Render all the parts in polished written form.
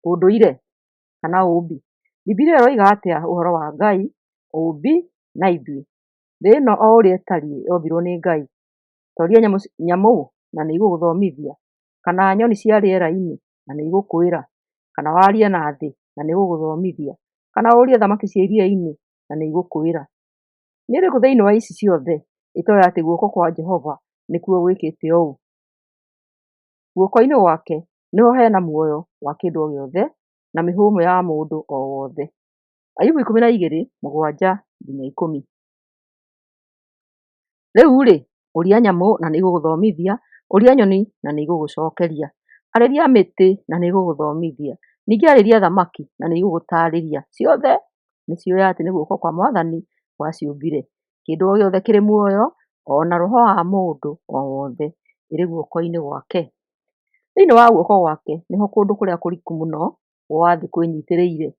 Ũndũire kana ũũmbi. Bibilia ĩroiga atĩa ũhoro wa Ngai, ũũmbi, na ithuĩ? Thĩ ĩno o ũrĩa ĩtariĩ yombirwo nĩ Ngai. Ta ũria nyamũ na nĩ igũgũthomithia, kana nyoni cia rĩera-inĩ na nĩ igũkwĩra, kana warie na thĩ na nĩ ĩgũgũthomithia, kana ũrie thamaki cia iria-inĩ na nĩ igũkwĩra. Nĩ ĩrĩkũ thĩinĩ wa ici ciothe ĩtoĩ atĩ guoko kwa Jehova nĩkuo gwĩkĩte ũũ? Guoko-inĩ gwake nĩho hena muoyo wa kĩndũ o gĩothe na mĩhũmũ ya mũndũ o wothe. Ayubu 12:7-10. Rĩu-rĩ, ũria nyamũ na nĩigũgũthomithia, ũria nyoni na nĩigũgũcookeria. Arĩria mĩtĩ na nĩĩgũgũthomithia, ningĩ arĩria thamaki na nĩigũgũtaarĩria. Ciothe nĩciũĩ atĩ nĩ guoko kwa Mwathani gwaciũmbire. Kĩndũ o gĩothe kĩrĩ muoyo, o na roho wa mũndũ o wothe, ĩrĩ guoko-inĩ gwake. Thĩinĩ wa guoko gwake nĩho kũndũ kũrĩa kũriku mũno gwa thĩ kwĩnyiitĩrĩire,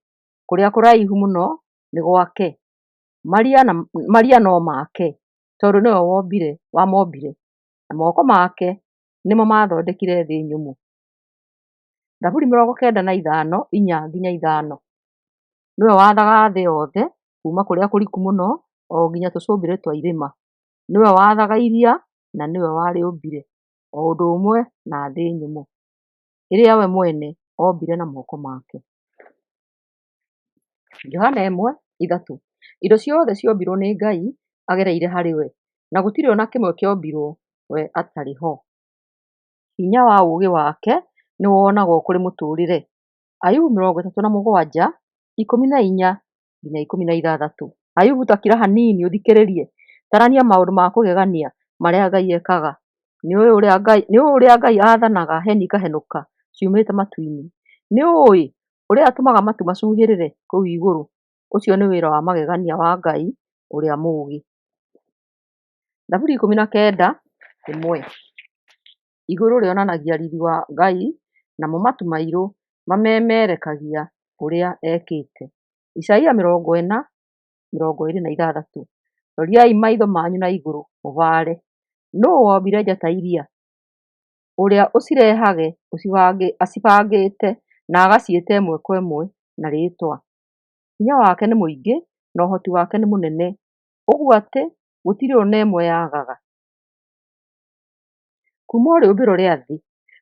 kũrĩa kũraihu mũno nĩ gwake. Maria no make, tondũ nĩwe wamombire, na moko make nĩmo maathondekire thĩ nyũmũ. Thaburi 95:4-5. Nĩwe wathaga thĩ yothe, kuuma kũrĩa kũriku mũno o nginya tũcũmbĩrĩ twa irĩma. Nĩwe wathaga iria, na nĩwe warĩũmbire, o ũndũ ũmwe na thĩ nyũmũ, ĩrĩa we mwene ombire na moko make. Johana 1:3. Indo ciothe ciombirwo nĩ Ngai agereire harĩ we, na gũtirĩ o na kĩmwe kĩombirwo we atarĩ ho. Hinya wa ũũgĩ wake nĩwonagwo kũrĩ mũtũũrĩre. Ayubu 37:14-16. Ayubu ta kira hanini ũthikĩrĩrie, tarania maũndũ ma kũgegania marĩa Ngai ekaga. Nĩũũĩ ũrĩa Ngai aathanaga heni ikahenũka ciumĩte matu-inĩ? Nĩũũĩ ũrĩa atũmaga matu macuhĩrĩre kũu igũrũ? Ũcio nĩ wĩra wa magegania wa Ngai ũrĩa mũũgĩ. Thaburi 19:1. Igũrũ rĩonanagia riiri wa Ngai, namo matu mairũ mamemerekagia ũrĩa ekĩte. Isaia 40:26. Roriai maitho manyu na igũrũ, mũbaare: nũũ wombire njata iria, ũrĩa ũcirehage acibangĩte, na agaciĩta ĩmwe kwa ĩmwe na rĩĩtwa? Hinya wake nĩ mũingĩ, na ũhoti wake nĩ mũnene, ũguo atĩ gũtirĩ o na ĩmwe yagaga. Kuuma o rĩũmbĩro rĩa thĩ,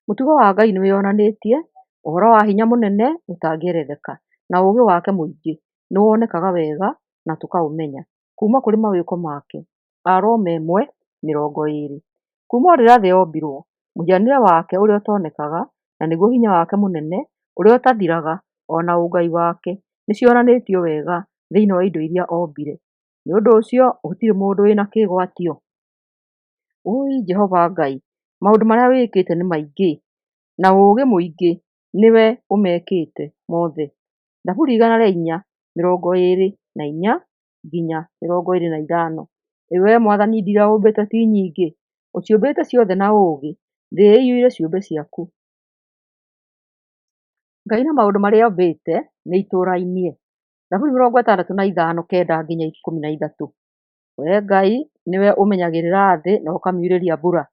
mũtugo wa Ngai nĩwĩonanĩtie, ũhoro wa hinya mũnene ũtangĩeretheka, na ũũgĩ wake mũingĩ nĩwonekaga wega na tũkaũmenya, kuuma kũrĩ mawĩko make. Aroma 1:20. Kuuma o rĩrĩa thĩ yombirwo, mũhianĩre wake ũrĩa ũtonekaga, na nĩguo hinya wake mũnene ũrĩa ũtathiraga o na ũngai wake, nĩcionanĩtio wega thĩinĩ wa indo iria ombire. Nĩ ũndũ ũcio gũtirĩ mũndũ wĩ na kĩĩgwatio. Wũi Jehova Ngai, maũndũ marĩa wĩkĩte nĩ maingĩ, na ũũgĩ mũingĩ nĩwe ũmekĩte mothe. Thaburi 104:24-25. Ĩ wee Mwathani, indo iria ũmbĩte ti nyingĩ! Ũciũmbĩte ciothe na ũũgĩ, thĩ ĩiyũire ciũmbe ciaku. Ngai na maũndũ marĩa ombĩte nĩ itũrainie. Thaburi 65:9-13. Wee Ngai nĩwe ũmenyagĩrĩra thĩ na ũkamiurĩria mbura,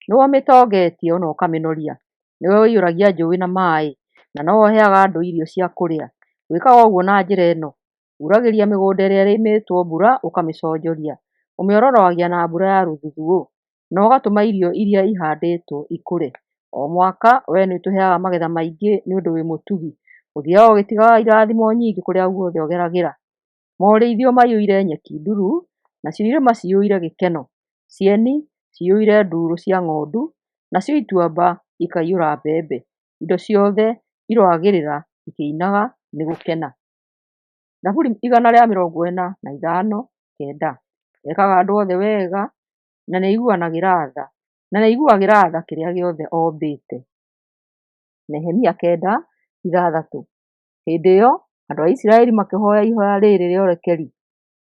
nĩwe ũmĩtongetie o na ũkamĩnoria. Nĩwe ũiyũragia njũũĩ na maaĩ, na nowe ũheaga andũ irio cia kũrĩa. Wĩkaga ũguo na njĩra ĩno: Uuragĩria mĩgũnda ĩrĩa ĩrĩmĩtwo mbura ũkamĩconjoria, ũmĩororoagia na mbura ya rũthuthuũ, na ũgatũma irio iria ihandĩtwo ikũre. O mwaka wee nĩũtũheaga magetha maingĩ nĩ ũndũ wĩ mũtugi, ũthiiaga ũgĩtigaga irathimo nyingĩ kũrĩa guothe ũgeragĩra. Morĩithio maiyũire nyeki nduru, nacio irĩma ciyũire gĩkeno; cieni ciyũire ndũũru cia ng'ondu, nacio ituamba ikaiyũra mbembe. Indo ciothe iroagĩrĩra ikĩinaga nĩ gũkena. Thaburi 145:9. Ekaga andũ othe wega, na nĩaiguanagĩra tha, na nĩaiguagĩra tha kĩrĩa gĩothe ombĩte. Nehemia 9:6. Hĩndĩ ĩyo andũ a Isiraeli makĩhooya ihooya rĩrĩ rĩa ũrekeri: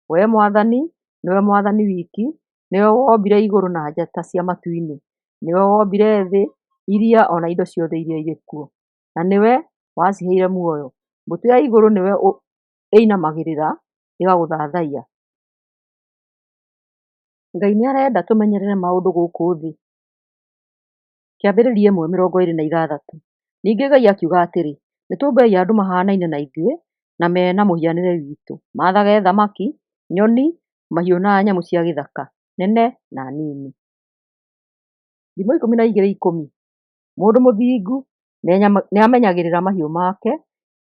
“Wee Mwathani, nĩwe Mwathani wiki. Nĩwe wombire igũrũ na njata cia matu-inĩ. Nĩwe wombire thĩ, iria, o na indo ciothe iria irĩ kuo, na nĩwe waciheire muoyo. Mbũtũ ya igũrũ nĩwe ĩinamagĩrĩra ĩgagũthathaiya. Ngai nĩarenda tũmenyerere maũndũ gũkũ thĩ. Kĩambĩrĩria 1:26. Ningĩ Ngai akiuga atĩrĩ, Nĩtũmbei andũ mahanaine na ithuĩ na me na mũhianĩre witũ, maathage thamaki, nyoni, mahiũ na nyamũ cia gĩthaka, nene na nini. Thimo 12:10. Mũndũ mũthingu nĩamenyagĩrĩra mahiũ make,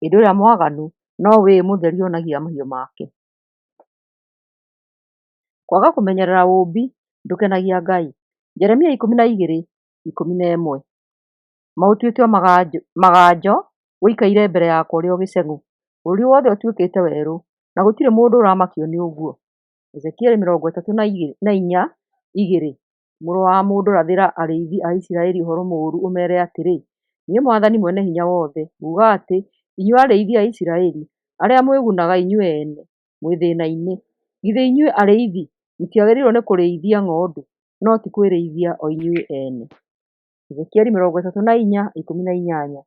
ĩndĩ ũrĩa mwaganu no wĩĩ mũtheri onagia mahiũ make. Kwaga kũmenyerera ũũmbi ndũkenagia Ngai. Jeremia 12:11. Maũtuĩte maganjo, ũikaire mbere yakwa ũrĩ o gĩcegũ. Bũrũri wothe ũtuĩkĩte werũ, na gũtirĩ mũndũ ũramakio nĩ ũguo. Ezekieli 34:2. Mũrũ wa mũndũ, rathĩra arĩithi a Isiraeli ũhoro mũũru ũmeere atĩrĩ, 'Niĩ Mwathani Mwene Hinya Wothe nguuga atĩ inyuĩ arĩithi a Isiraeli arĩa mwĩgunaga inyuĩ ene mwĩ thĩĩnainĩ! Githĩ inyuĩ arĩithi mũtiagĩrĩirwo nĩkũrĩithia ng'ondu no ti kwĩrĩithia o inyuĩ ene? Ezekieli 34:18.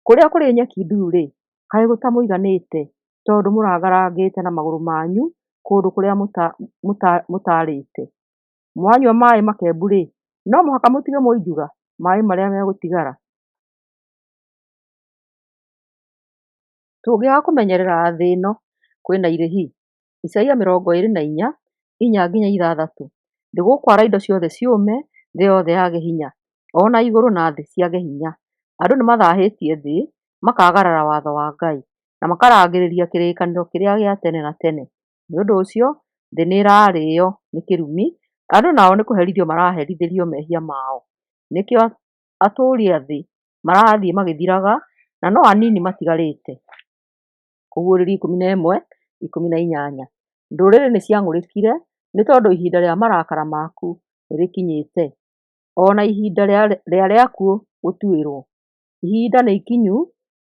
Kũrĩa kũrĩ nyeki nduru-rĩ, kaĩ gũtamũiganĩte, tondũ mũrangarangĩte na magũrũ manyu kũndũ kũrĩa mũtaarĩte? Mwanyua maaĩ makembu-rĩ, no mũhaka mũtige mwoinjuga maaĩ marĩa megũtigara? Tũngĩaga kũmenyerera thĩ ĩno kwĩna irĩhi. Isaia 24:4-6. Thĩ gũkwara indo ciothe ciũme, thĩ yothe yage hinya, o na igũrũ na thĩ ciage hinya. Andũ nĩmathahĩtie thĩ, makaagarara watho wa Ngai, na makarangĩrĩria kĩrĩkanĩro kĩrĩa gĩa tene na tene. Nĩ ũndũ ũcio thĩ nĩĩrarĩĩo nĩ kĩrumi, andũ nao nĩkũherithio maraherithĩrio mehia mao. Nĩkĩo atũũri a thĩ marathiĩ magĩthiraga, na no anini matigarĩte. Kũguũrĩrio 11:18. Ndũrĩrĩ nĩciang'ũrĩkire, nĩ tondũ ihinda rĩa marakara maku nĩrĩkinyĩte, o na ihinda rĩa rĩakuo gũtuĩrũo. Ihinda nĩ ikinyu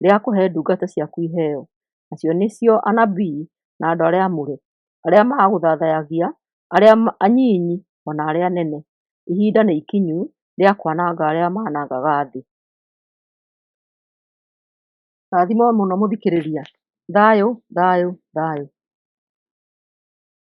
rĩa kũhe ndungata ciaku iheo, nacio nĩcio anabii na andũ arĩa aamũre, arĩa magũthathayagia, arĩa anyinyi o na arĩa anene. Ihinda nĩ ikinyu rĩa kwananga arĩa manangaga thĩ. Rathimwo mũno mũthikĩrĩria. Thayũ, thayũ, thayũ.